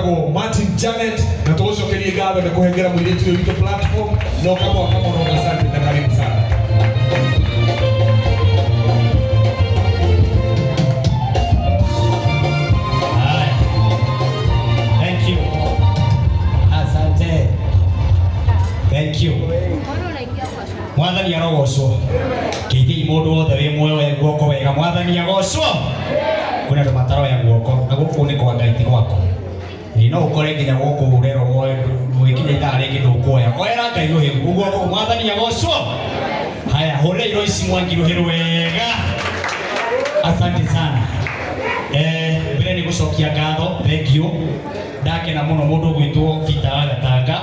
Wĩtagwo Martin Janet, na tũgũcokerie ngatho nĩ kũhengera mũirĩtu ũyũ witũ platform na ũkamwaka mũno. Asante na karibu sana. Haya. Thank you. Asante. Thank you. Mwathani arogocwo. Kĩingĩi mũndũ wothe wĩ muoyo we guoko wega. Mwathani agocwo. Kwĩna andũ mataroya guoko na gũkũ nĩ kwa Ngai ti gwaku. Ĩĩ no ũkore nginya gũkũ ũrerwo woe gwĩkinya ithaa rĩngĩ ndũkuoya. Oera Ngai rũhĩ guoko. Mwathani agocwo. Haya, hũrĩra Lois Mwangi rũhĩ rwega. Asante sana. Mbere nĩ gũcokia ngatho, thank you. Ndakena mũno mũndũ ũgwĩtwo Peter wa Gatanga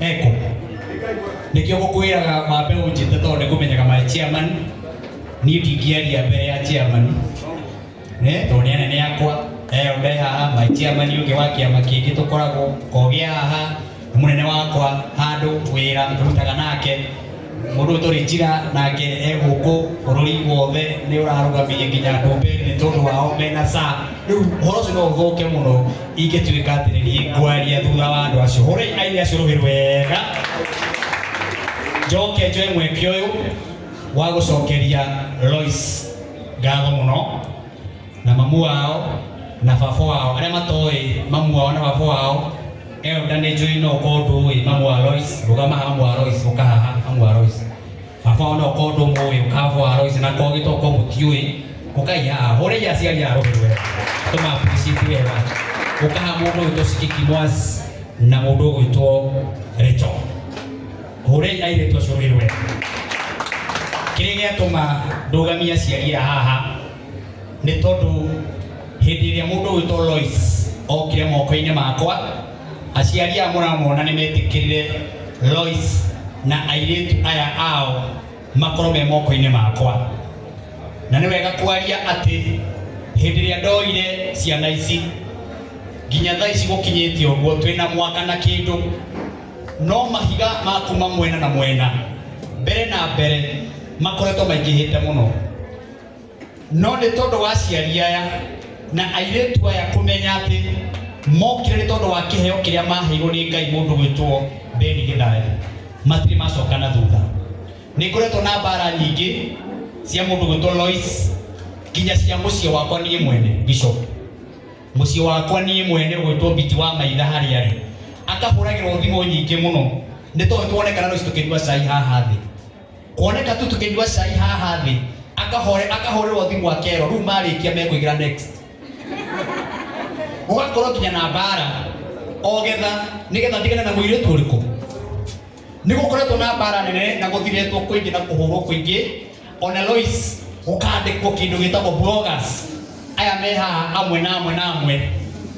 eko. Nĩkĩo ngũkwĩraga wambe ũnjĩte tondũ nĩ ngũmenyaga my chairman. Niĩ ndingĩaria mbere ya chairman. Tondũ nĩ anene akwa. Nde haha my chairman ũngĩ wa kĩama kĩngĩ tũkoragwo kogĩa haha nĩ mũnene wakwa handũ wĩra tũrutaga nake. Mũndũ ũyũ tũrĩ njira nake e gũkũ bũrũri wothe nĩ ũrarũgamirie nginya ndũmberi nĩ tondũ wao mena saa. Rĩu ũhoro ũcio no ũthũke mũno ingĩtuĩka atĩ nĩ niĩ ngwaria thutha wa andũ acio. Hũrei aini acio rũhĩ rwega. Njoke njoe mweke ũyũ wa gũcokeria Lois ngatho mũno na mamu wao na baba wao arĩa matoĩ mamu wao na baba wao. Elda nĩ njũĩ no ũkorwo ndũĩ mamu wa Lois, rũgama haha mamu wa Lois, ũka haha mamu wa Lois. Baba wao no ũkorwo ndũmũĩ, ũka baba wa Lois na kogi to ũkorwo mũtiũĩ, ũkai haha hũrĩi aciari a rũhĩ rwega tũma appreciate wega. Ũka haha mũndũ ũgwĩtwo Shikiki Mwas na mũndũ ũgwĩtwo Rachel, hũrĩi airĩtu acio rũhĩ rwega. Kĩrĩa gĩatũma ndũgamie aciari aya haha nĩ tondũ hĩndĩ ĩrĩa mũndũ ũgwĩtwo Lois okire moko-inĩ makwa, aciari aya mũramona nĩ metĩkĩrire Lois na airĩtu aya ao makorwo me moko-inĩ makwa. Na nĩ wega kwaria atĩ hĩndĩ ĩrĩa ndoire ciana ici nginya thaa ici gũkinyĩte ũguo twĩna mwaka na kĩndũ, no mahiga ma kuma mwena na mwena mbere na mbere makoretwo maingĩhĩte mũno. No nĩ tondũ wa aciari aya na airĩtu aya kũmenya atĩ mokire nĩ tondũ wa kĩheo kĩrĩa maheirwo nĩ Ngai mũndũ gwĩtwo Beni Gĩthaya, matirĩ macoka na thutha. Nĩ ngoretwo na mbara nyingĩ cia mũndũ gwĩtwo Lois, nginya cia mũciĩ wakwa niĩ mwene Bishop. Mũciĩ wakwa niĩ mwene ũgwĩtwo Biti wa Maitha harĩa arĩ akahũragĩrwo thimũ nyingĩ mũno nĩ tondũ tuonekana Lois tũkĩnyua cai haha thĩ, kuoneka tu tukinyua cai haha thĩ, akahore akahũrĩrwo thimũ akerwo rĩu marĩkia mekũingĩra next. Gũgakorwo nginya na mbara o getha nĩgetha ndigane na mũirĩtu ũrĩkũ. Nĩ gũkoretwo na mbara nene na gũthiretwo kũingĩ na kũhũrwo kũingĩ, ona Lois gũkandĩkwo kĩndũ gĩtagwo bloggers aya me haha amwe na amwe na amwe,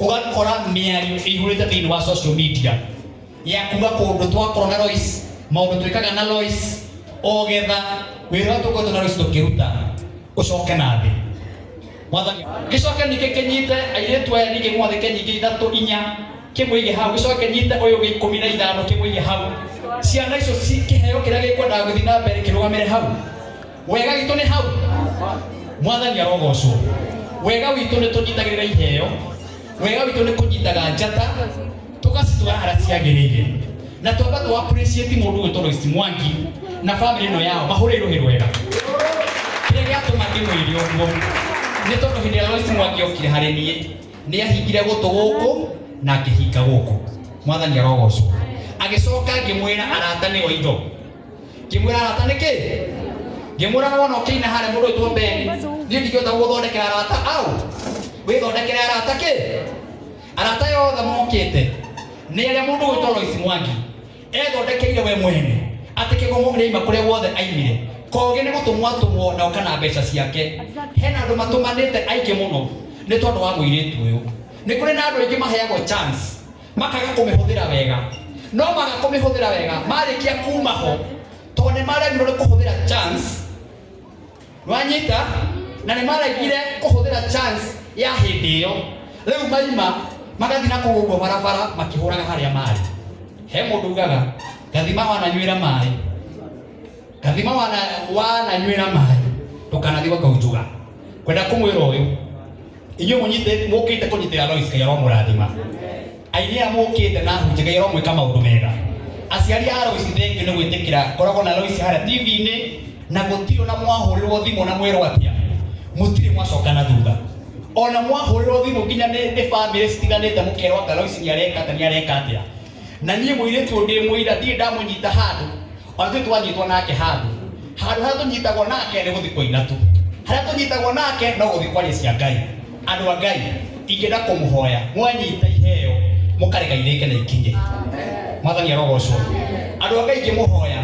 ũgakora mĩario ĩihũrĩte thĩinĩ wa social media ya kuga kũndũ twakorwo na Lois, maũndũ twĩkaga na Lois, o getha wĩra ũrĩa tũkoretwo na Lois tũkĩruta ũcoke na thĩ. Mwathani gĩcoke ningĩ kĩnyite airĩtu aya ningĩ mwathĩke nyingĩ ithatũ inya kĩmũige hau, gĩcoke nyite ũyũ gĩ 15 kĩmũige hau. Ciana icio ci kĩheo kĩrĩa gĩkwendaga gũthiĩ na mbere kĩrũgamĩre hau. Wega witũ nĩ hau. Mwathani arogocwo. Wega witũ nĩ tũnyitagĩrĩra iheo. Wega witũ nĩ kũnyitaga njata tũgacitwara harĩa ciagĩrĩire, na twamba tũ appreciate mũndũ gwĩtwo Lois Mwangi na family ĩno yao, mahũrĩre rũhĩ rwega. Kĩrĩa gĩatũma ndĩmwĩre ũguo nĩ tondũ hĩndĩ ĩrĩa Lois Mwangi okire harĩ niĩ nĩ ahingire gũtũ gũkũ na akĩhinga gũkũ. Mwathani arogocwo. Agĩcoka ngĩmwĩra arata nĩo indo, ngĩmwĩra arata nĩ kĩ, ngĩmwĩra wona ũkĩina harĩa mũndũ wĩtwo Beni, niĩ ndingĩhota gũgũthondekera arata au, wĩthondekere arata kĩ. Arata yothe mokĩte nĩ arĩa mũndũ gwĩtwo Lois Mwangi ethondekeire we mwene, atĩ kĩgomo nĩ aima kũrĩa guothe aimire. Kogi nĩ gũtũmwo atũmwo na oka na mbeca ciake. Hena andũ matũmanĩte aingĩ mũno nĩ tondũ wa mũirĩtu ũyũ. Nĩ kũrĩ na andũ aingĩ maheagwo chance makaga kũmĩhũthĩra wega, no maga kũmĩhũthĩra wega marĩkia kuma ho, tondũ nĩ maremirwo nĩ kũhũthĩra chance. Wanyita na nĩ maregire kũhũthĩra chance ya hĩndĩ ĩyo, rĩu maima magathiĩ na kũu ũguo barabara makĩhũraga harĩa marĩ. He mũndũ ugaga gathima wananyuĩra maĩ, gathima wana wananyuĩra maĩ ndũkanathiĩ gũkaunjuga. Kwenda kũmwĩra ũyũ Inyuĩ mũnyite mũkĩte kũnyitĩra Lois, Ngai aromũrathima. Aini aya mũkĩte na hunje, Ngai aromwĩka maũndũ mega. Aciari a Lois, thengiũ nĩ gwĩtĩkĩra koragwo na Lois harĩa TV-inĩ, na gũtirĩ ona mwahũrĩrwo thimũ na mwĩrwo atĩa, mũtirĩ mwacoka na thutha. Ona mwahũrĩrwo thimũ nginya nĩ famĩlĩ citiganĩte, mũkerwo anga Lois nĩ areka atĩa, nĩ areka atĩa. Na niĩ mũirĩtu ũyũ ndĩ mũira, ndirĩ ndamũnyita handũ, ona tũrĩ twanyitwo nake handũ. Handũ harĩa tũnyitagwo nake nĩ gũthiĩ kũina tu, harĩa tũnyitagwo nake no gũthiĩ kwaria cia Ngai. Andũ a Ngai, ingĩenda kũmũhoya, mwanyita iheo mũkareka irĩke na ikinye. Mwathani arogocwo. Andũ a Ngai, ingĩmũhoya,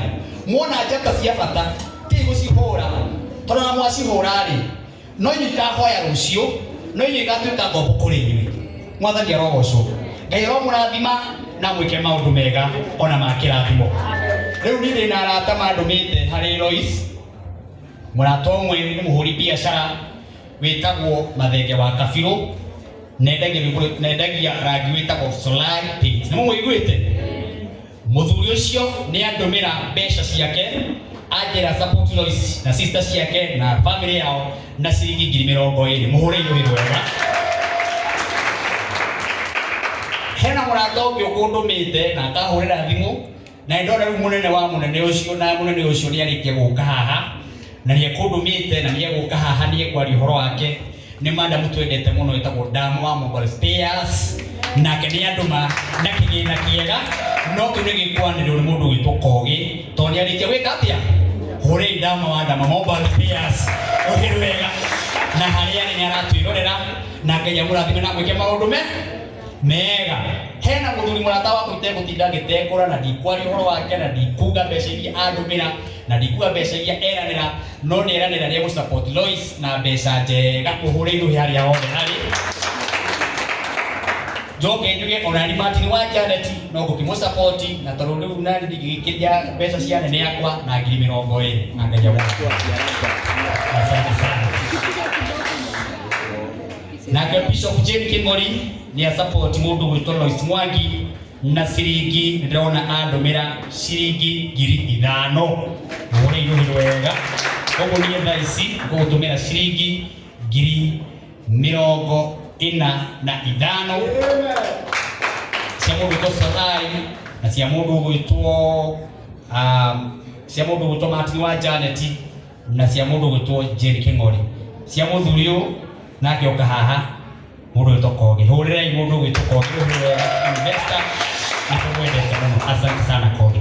mwona njata cia bata, ti gũcihũra, tondũ na mwacihũra rĩ, no inyuĩ ikahoya rũciũ, no inyuĩ igatuĩka ngombo kũrĩ inyuĩ. Mwathani arogocwo. Ngai aromũrathima na mwĩke maũndũ mega ona ma kĩrathimo. Rĩu niĩ ndĩ na arata mandũmĩte harĩ Lois. Mũrata ũmwe nĩ mũhũri biacara wĩtagwo Mathenge wa Kabirũ, nendagia rwĩmbo, nendagia rangi wĩtagwo Solai Paint. Nĩ mũmũiguĩte mũthuri ũcio? Nĩ andũmĩra mbeca ciake, anjĩra support Lois na sister ciake na family yao na ciringi 20,000. Mũhũre inyuĩ wega. Hena mũrata ũngĩ ũkũndũmĩte na akahũrĩra thimũ, na nĩndona rĩu mũnene wa mũnene ũcio, na mũnene ũcio nĩ arĩkia gũka haha, na nĩ ekũndũmĩte na nĩ egũka haha, nĩ ekwaria ũhoro wake. Nĩ madamu twendete mũno ĩtagwo Damu wa Mobile Spares, nake nĩ andũma na kĩgĩna kĩega, no kĩu nĩ gĩkwanĩrĩrwo nĩ mũndũ wĩtwo Kogi, tondũ nĩ arĩkia gwĩka atĩa. Hũrĩi Dama wa Dama Mobile Spares ũhĩ wega, na harĩa arĩ nĩ aratwĩrorera, na Ngai amũrathime na amwĩke maũndũ me mega. Hena mũthuri mũrata wakwa itegũtinda ngĩtengũra, na ndikwaria ũhoro wake, na ndikuga mbeca iria andũmĩra, na ndikuga mbeca iria eranĩra, no nĩ eranĩra nĩ egũ-support Lois na mbeca njega. Mũhũre iruhi harĩa hothe harĩ. Njoke njuge ona ni Martin wa Janet no ngũkĩmũ-support, na tondũ rĩu nani ndingĩgĩkĩria mbeca cia nene yakwa na 20,000, na Ngai amũrathime. Asante sana. Nake Bishop Jane King'ori nĩ a support mũndũ gwĩtwo Lois Mwangi na ciringi, ndĩrona andũmĩra ciringi 5,000. Mũhũre iruhi wega. Koguo niĩ thaa ici ngũgũtũmĩra ciringi 45,000 cia mũndũ gwĩtwo Solai na cia mũndũ gwĩtwo cia mũndũ gwĩtwo Martin wa Janet na cia mũndũ gwĩtwo Jane King'ori, cia mũthuri ũyũ nake oka haha, mũndũ wĩtwo Kogi. Hũrĩrai mũndũ gwĩtwo Kogi rũhĩ wega, investor na tũmwendete mũno. Asante sana, Kogi.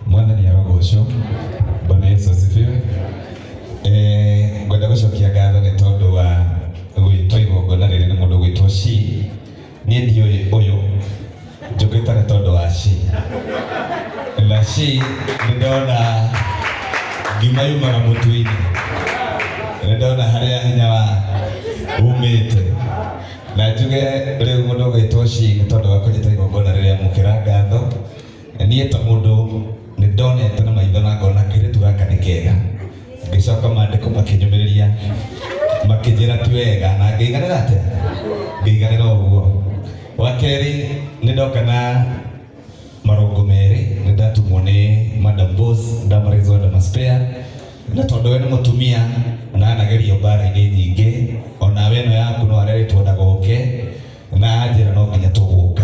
Mwathani arogocwo. Bwana Yesu asifiwe. Ngwenda gũcokia ngatho nĩ tondũ wa gwĩtwo igongona rĩrĩ nĩ mũndũ gwĩtwo Shi. Niĩ ndiũĩ ũyũ, njũkĩte nĩ tondũ wa Shi, na Shi nĩ ndona ngima yumaga mũtu-inĩ, nĩ ndona harĩa hinya wa umĩte. Na njuge rĩu mũndũ ũgwĩtwo Shi, nĩ tondũ wa kũnyita igongona rĩrĩa, mũkĩra ngatho. Niĩ ta mũndũ nĩ ndonete na maitho na ngona kairĩtu gaka nĩ kega, ngĩcoka maandĩko makĩnyũmĩrĩria, makĩnjĩra ti wega, na ngĩiganĩra atĩa, ngĩiganĩra ũguo. Wa kerĩ, nĩ ndoka na marũngo merĩ, nĩ ndatumwo nĩ Madam Boss Damaris wa Damaspare, na tondũ we nĩ mũtumia na anagerio mbara-inĩ nyingĩ, onawe ĩno yaku no arerĩtwo ndagoke, na anjĩra no nginya tũgũka,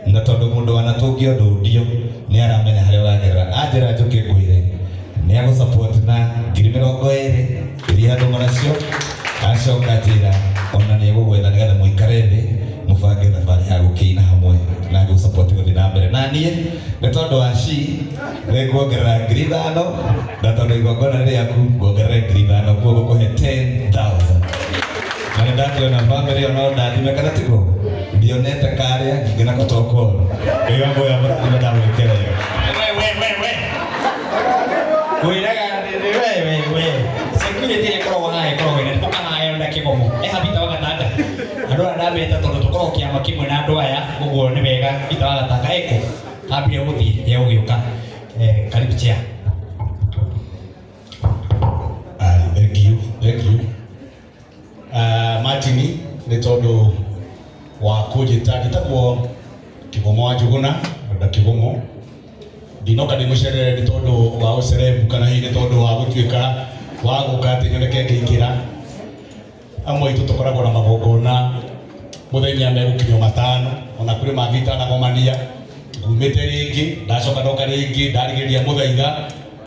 na tondũ mũndũ wanatũngio ndũndio nĩ aramenya harĩa ũragerera, anjĩra njũke ngwĩre nĩ agũ-support na 20,000 iria andũ nacio. Acoka njĩra ona nĩ egũgwetha nĩgetha mũikare thĩ mũbange thabarĩ ya gũkĩina hamwe na ngũ-support gũthiĩ na mbere. Na niĩ nĩ tondũ wa Shi nĩ nguongerera 5,000, na tondũ igongona nĩ rĩaku, nguongerere 5,000, kuo gũkũhe 10,000. Na nĩ ndakĩona bamĩrĩ ĩyo no ndathime, kana tiguo? Ndionete karĩa ningĩ nako tokoru. Ngai wa muoyo amũrathime na amwĩke wega. We we we we, kwĩraga we we we, security ĩrĩa ĩkoragwo haha ĩkoragwo ĩna tũkahaya na kĩgomo eha Peter wa Gatanga. Andũ aya ndameta tondũ tũkoragwo kĩama kĩmwe na andũ aya, ũguo nĩ wega. Peter wa Gatanga eko ambire gũthiĩ, egũgĩũka. Karibu, chair. Aye, thank you, thank you. Martin, nĩ tondũ wa kũnjĩta. Njĩtagwo Kĩgomo wa Njũgũna nda Kĩgomo. Ndinoka ndĩmũcerere nĩ tondũ wa ũcerebu, kana hihi nĩ tondũ wa gũtuĩka wa gũka atĩ nyoneke ngĩingĩra. Amwe aitũ tũkoragwo na magongona muthenya megũkinywo matano, ona kũrĩ mangĩ itanagomania. Ngumĩte rĩngĩ ndacoka ndoka rĩngĩ ndarigĩrĩria mũthaiga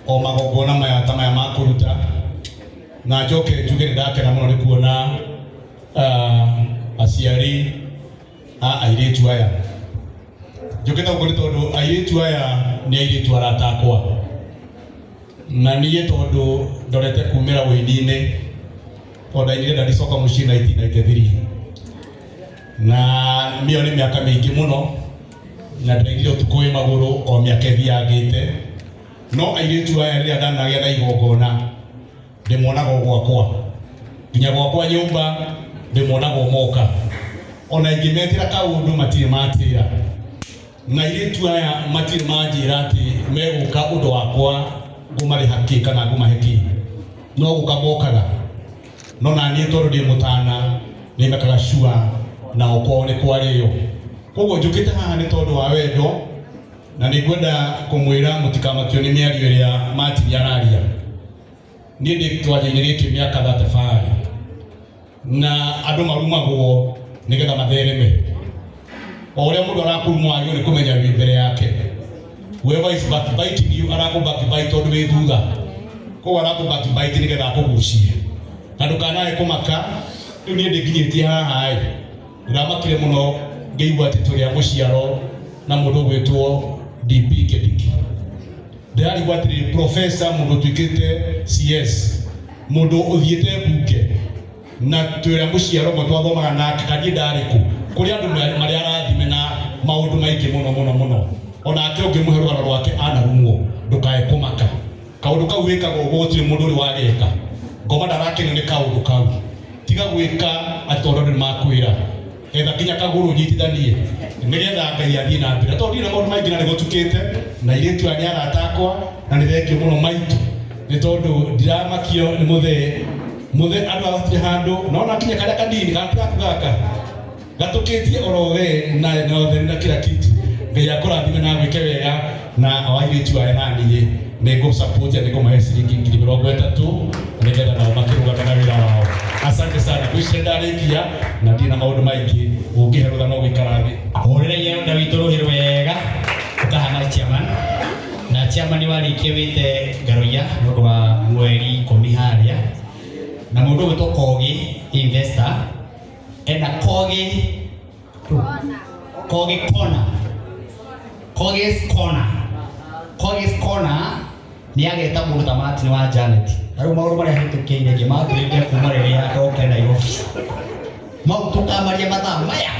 o magongona maya ta maya ma kũruta. Na njoke njuge nĩ ndakena mũno nĩ kuona aciari a airĩtu aya. Njũkĩte gũkũ nĩ tondũ airĩtu aya nĩ airĩtu arata akwa, na niĩ tondũ ndorete kumĩra ũini-inĩ, tondũ ndainire Ndaricoka Mũciĩ 1993, na mĩyo nĩ mĩaka mĩingĩ mũno, na ndĩrainire ũtukũ wĩ magũrũ o mĩaka ĩthiangĩte. No airĩtu aya rĩrĩa ndanagĩa na igongona ndĩmonaga o gwakwa, nginya gwakwa nyũmba ndĩmonaga o moka, ona ingĩmetĩra kaũndũ matirĩ matĩra. Na airĩtu aya matirĩ manjĩra atĩ megũka ũndũ wakwa ngũmarĩha kĩ kana ngũmahe kĩ, no gũka mokaga. No naniĩ tondũ ndĩ mũtana nĩ mekaga sure nao kwao nĩ kwarĩo. Koguo njũkĩte haha nĩ tondũ wa wendo, na nĩ ngwenda kũmwĩra mũtikamakio nĩ mĩario ĩrĩa Martin araria. Niĩ ndĩ kĩwanja-inĩ gĩkĩ mĩaka 35, na andũ marumagwo nĩgetha mathereme. O ũrĩa mũndũ arakuruma wagĩrĩirwo nĩ kũmenya wĩ mbere yake. Whoever is backbiting you, arakũ backbite tondũ wĩ thutha, koguo arakũ backbite nĩgetha akũgucie na ndũkanae kũmaka. Rĩu niĩ ndĩnginyĩtie haha ĩ, ndĩramakire mũno ngĩigua atĩ tũrĩ a mũciaro na mũndũ ũgwĩtwo DP Kindiki. Ndĩrarigwo atĩrĩrĩ, professor, mũndũ ũtuĩkĩte CS, mũndũ ũthiĩte mbunge, na twĩra mũciaro ũmwe twathomaga nake, kana niĩ ndarĩ kũ? Kũrĩ andũ marĩ arathime na maũndũ maingĩ mũno mũno mũno. Onake ũngĩmũhe rũgano rwake anarumwo, ndũkae kũmaka. Kaũndũ kau wĩkaga ũguo gũtirĩ mũndũ ũrĩ wageka. Ngoma ndarakenio nĩ kaũndũ kau. Tiga gwĩka atĩ tondũ andũ nĩmakwĩra. Etha nginya kagũrũ ũnyitithanie nĩgetha Ngai athiĩ na mbere. Tondũ ndirĩ na maũndũ maingĩ na nĩgũtukĩte, na airĩtu aya nĩ arata akwa, na nĩ thengio mũno maitũ, nĩ tondũ ndiramakio nĩ mũthee. Mũthee andũ agatire handũ, no na kinya karĩa kanini gaku gaka gatũkĩtie oro we na ũtheri na kila kitu. Ngai akũrathime na agwĩke wega, na o airĩtu aya na niĩ nĩ ngũ-support na nĩ ngũmahe ciringi 30,000 nĩgetha nao makĩrũgame na wĩra wao. Asante sana. Ngwĩciria ndarĩkia na ndirĩ na maũndũ maingĩ, ũngĩhe rũtha no gũikara thĩ. Hũrĩra elder witũ rũhĩ rwega ũkahana chairman, na chairman warĩkia wĩte Ngaroia nĩ ũndũ wa mweri 10 harĩa, na mũndũ ũgwĩtwo Kogi investor ena Kogi Kogi Corner, Kogi's Corner, Kogi's Corner. Nĩ ageta mũndũ ta Martin wa Janet, na rĩu maũndũ marĩa hĩtũkĩire ngĩmatũrĩria kuma rĩrĩa ndokire Nairobi, mau tũkamaria mathaa maya,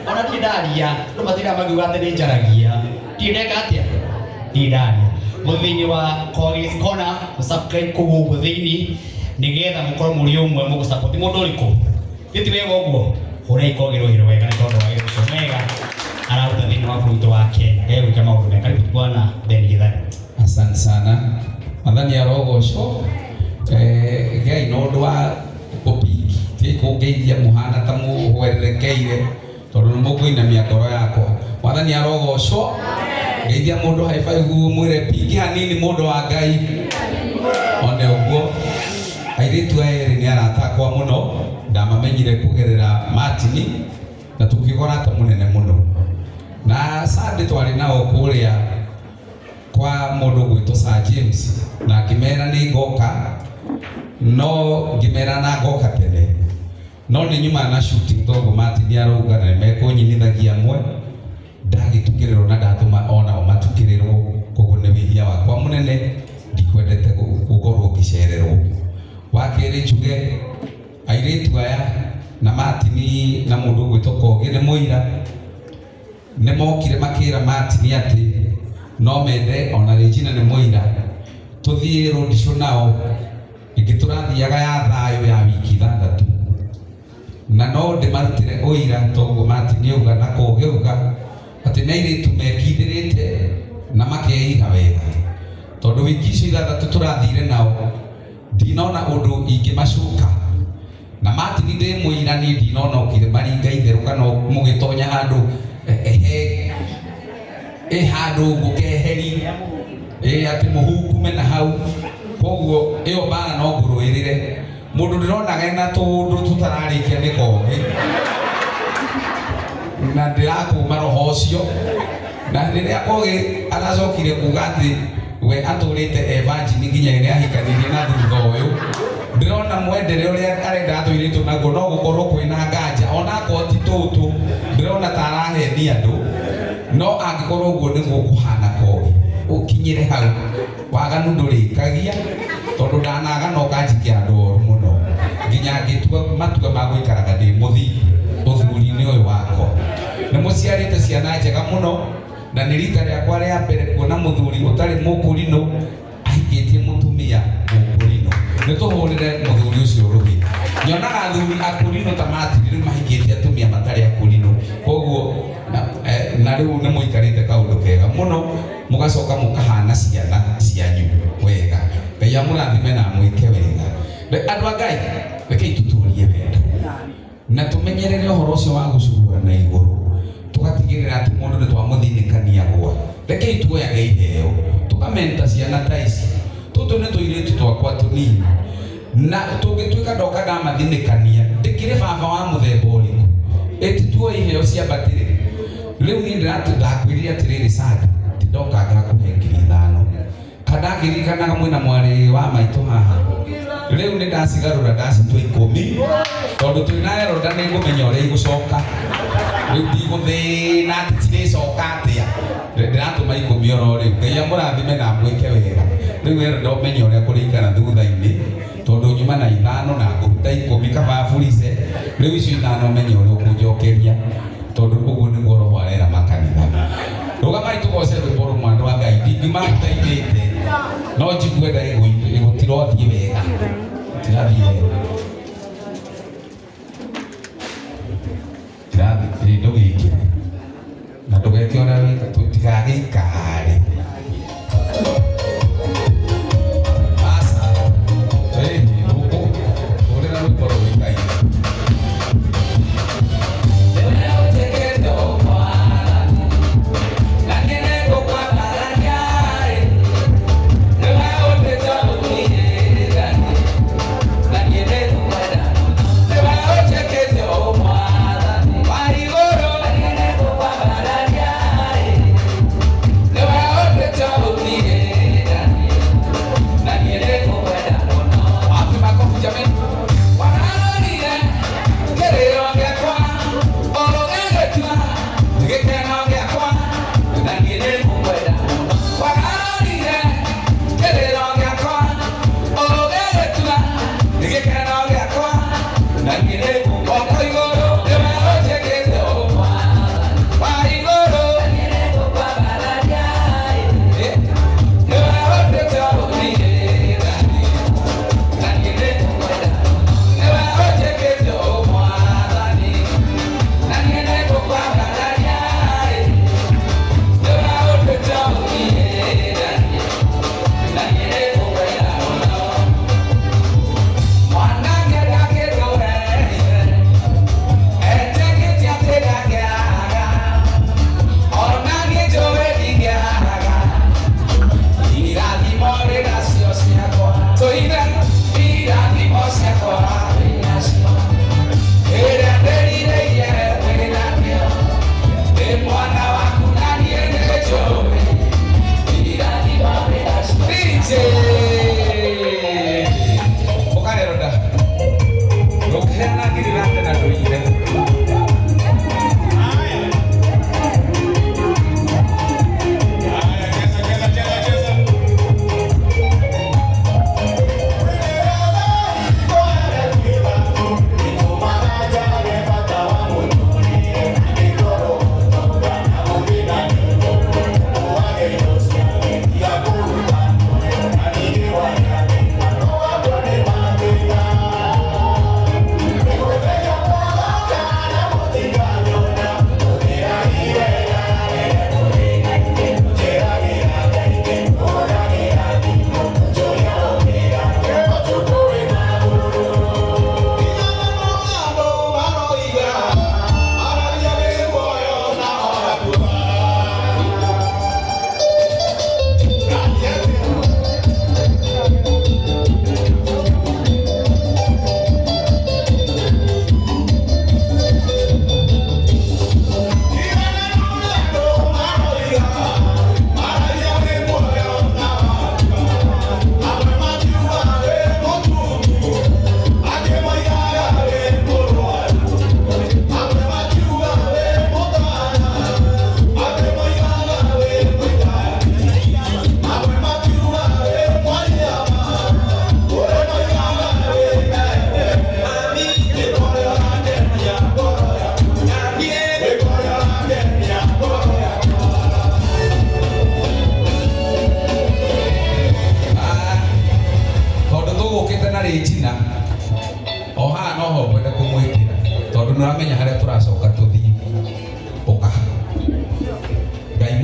ona ndirĩ ndaria, andũ matindaga makiuga atĩ nĩ njaragia, ndirĩ ndeka atĩa, ndirĩ ndaria. Mũthĩinĩ wa Kogi's Corner, subscribe kũu ũguo thĩinĩ nĩgetha mũkorwo mũrĩ ũmwe mũgũsupport mũndũ ũrĩkũ. Gĩti wega ũguo, hũrai Kogi rũhĩ rwega nĩ tondũ wa wĩra ũcio mwega araruta thĩinĩ wa bũrũri witũ wa Kenya. Egwĩka maũndũ mega. Karibu bwana Ben Githari. Asante sana. Mwathani arogocwo. Ngai na ũndũ wa gũpiki ti kũngeithia mũhana ta mũhwererekeire, tondũ nĩ mũkũinamia ngoro yakwa. Mwathani arogocwo. Ngeithia mũndũ high five mwĩre piki hanini, mũndũ wa Ngai one ũguo. Airĩtu aya erĩ nĩ arata akwa mũno, ndamamenyire kũgerera Martin na tũkiuga ũrata mũnene mũno. Na Sunday twarĩ nao kũrĩa kwa mũndũ ũgwĩtwo Sir James, na ngĩmera nĩ ngoka, no ngĩmera na ngoka tene, no nĩ nyuma na shooting toguo Martin arauga na nĩmekũnyinithagia amwe, ndagĩtukĩrĩrwo na ndatũma onao matukĩrĩrwo, koguo nĩ wĩhia wakwa mũnene, ndikwendete gũkorwo ngĩcererwo. Wa kerĩ njuge airĩtu aya na Martin na mũndũ ũgwĩtwo Kogi nĩ mũira, nĩ mokire makĩra Martin atĩ no mende, ona Regina nĩ mũira, tũthiĩ road show nao ĩngĩ tũrathiaga ya thayũ ya wiki 6, na no ndĩmarutĩre ũira toguo Martin auga na Kogi auga atĩ nĩ airĩtu mekindĩrĩte na makeiga wega, tondũ wiki icio 6 tũrathire nao ndinona ũndũ ingĩmacuka. Na Martin ndĩ mũira, niĩ ndinona ũkire maringa itherũ kana mũgĩtonya handũ he ĩ handũ ũguo keheri ĩ atĩ mũhukume na hau. Koguo ĩyo mbara no ngũrũĩrĩre. Mundu ndironaga ena tundu tutararikia ni kogi na ndirakuma roho ucio na riria kogi aracokire kuga ati we aturite e virgin nginya riria ahikanirie na thutha uyu ndirona mwendere uria arenda atwiritu naguo no gukorwo kwina nganja ona akorwo ti tutu ndirona ta arahenia andu no angikorwo uguo niguo kuhana kogi ukinyire hau waganu ndurikagia tondu ndanagana ukanjikia andu oru muno nginya ngitua matua ma guikaraga ndi muthi uthuri-ini uyu wakwa ni muciarite ciana njega muno na ni rita riakwa ria mbere kuona muthuri utari mukurino ahikitie mutumia mukurino ni tuhurire muthuri ucio ruhi nyonaga athuri akurino ta matirire mahikitie atumia matari akurino koguo na riu ni muikarite kaundu kega muno mugacoka mukahana ciana cianyu wega Ngai amurathime na mwike wega andu a Ngai rekei tuturie wendo na tumenyerere uhoro ucio wa gucugura na iguru tugatigirira ati mundu ni twamuthinikania gwa rekei tuoyage iheo tukamenta ciana ta ici tutu ni tuiritu twakwa tunini na tungituika ndoka ndamathinikania ndikiri baba wa muthemba uriku iti tuoe iheo cia mbatire riu ni ndakwirire atiriri Sandi ti ndoka ngakuhe 5,000 kandangirikanaga mwina mwari wa maitu haha riu ni ndacigarura ndacitua 10 tondu twina eroda ni ngumenya uria igucoka riu ndigũthĩna atĩ cirĩcoka atĩa ndĩratũma 10 oro rĩu Ngai amũrathime na amwĩke wega rĩu eroda ũmenye ũrĩa kũrĩikara thutha-inĩ tondu nyuma na 5 na ngũruta 10 kaba burice rĩu icio 5 ũmenye ũrĩa ũkũnjokeria tondu ũguo nĩguo roho arera makanitha rũgamai tũgoce rwĩmbo rũmwe andũ a Ngai ndingiuma tũtainĩte no njigue gũtirothiĩ wega gũtirathiĩ wega tirathiĩ ndũgĩkĩre na ndũgeke ũrĩa wĩka tũtigagĩikare aca ĩĩ hũrĩra rwĩmbo rũikaine Why you go to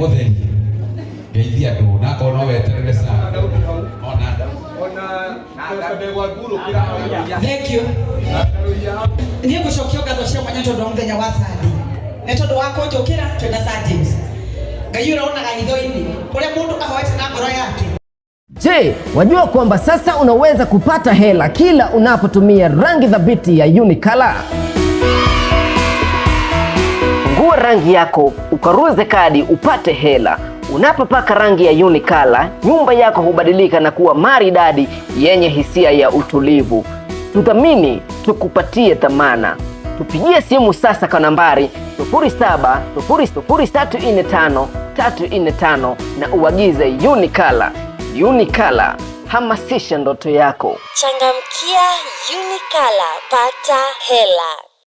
Mutheri ngeithia andu na akorwo no weterere sana ona Thank you. Niĩ ngũcokia ngatho cia mwanya tondũ wa mũthenya wa Sunday. Nĩ tondũ wa kũnjũkĩra twĩna Sir James. Ngai ũrĩa wonaga hitho-inĩ ũrĩa mũndũ ahoete na ngoro yake. Je, wajua kwamba sasa unaweza kupata hela kila unapotumia rangi thabiti ya Unicolor? Fungua rangi yako ukaruze kadi upate hela. Unapopaka rangi ya Unicolor, nyumba yako hubadilika na kuwa maridadi yenye hisia ya utulivu. Tuthamini, tukupatie thamana. Tupigie simu sasa kwa nambari 0700345345 na uagize Unicolor. Unicolor, hamasisha ndoto yako. Changamkia Unicolor, pata hela.